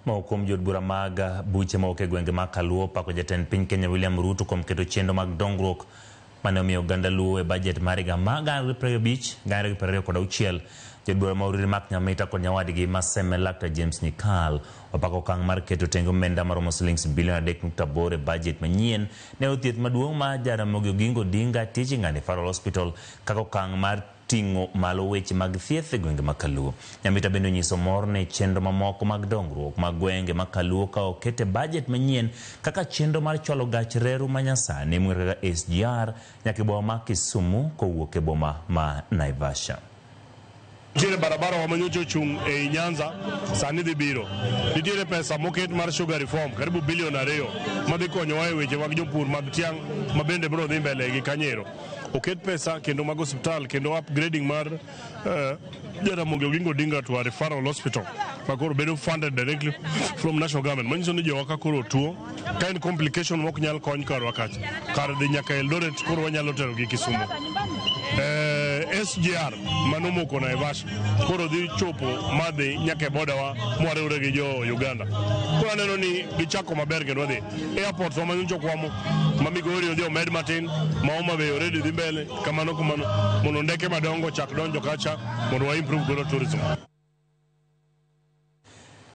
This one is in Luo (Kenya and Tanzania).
Moko kuom jood bura mag buche mawuok e gwenge mag Kaluo opako jatend piny Kenya William Ruto kuom keto chenro mag dongruok mane omiyo oganda Luo e bajet mar higa ma 2025, 2026. Jood bura ma Uriri Mark Nyamita kod nyawadgi ma Seme Laktar James Nyikal opako okang' mar keto tenge omenda maromo silings bilion 3.8 e bajet manyien ne od thieth maduong' ma Jaramogi Oginga Odinga Teaching and Referral Hospital kaka okang' mar ting'o malo weche mag thieth e gwenge ma Kaluo. Nyamita bende onyiso mor ne chenro mamoko mag dongruok mag gwenge ma Kaluo ka oket e bajet manyien kaka chenro mar chwalo gach reru ma nyasani mong'ere kaka SGR nyaka e boma ma Kisumu kowuok e boma ma Naivasha. Nitiere barabara wa manyocha ochung' ei Nyanza sani dhi biro. Nitiere pesa moket mar sugar reform karibu bilion 2 madhi konyowa e weche mag jopur mag tiang' ma bende biro dhi mbele gi kanyero. Oket pesa kendo mag osiptal kendo upgrading mar Jaramogi Oginga Odinga to a referral hospital ma koro bedo funded directly from national government. Manyiso ni jowa ka koro tuo ka en complication mok nyal kony karwa kacha kar dhi nyaka Eldoret koro wanyalo tero gi Kisumu. SGR manomoko Naivasha koro dhi chopo madhi nyaka e boda wa mwariwre gi jo Uganda. Koro aneno ni gichako maber kendo wadhi. Airport wa manyocha okwamo ma Migori odhi omed matin ma Homa Bay already dhi mbele kamano kamano mondo ndeke madongo chak donjo kacha mondo wa improve godo tourism.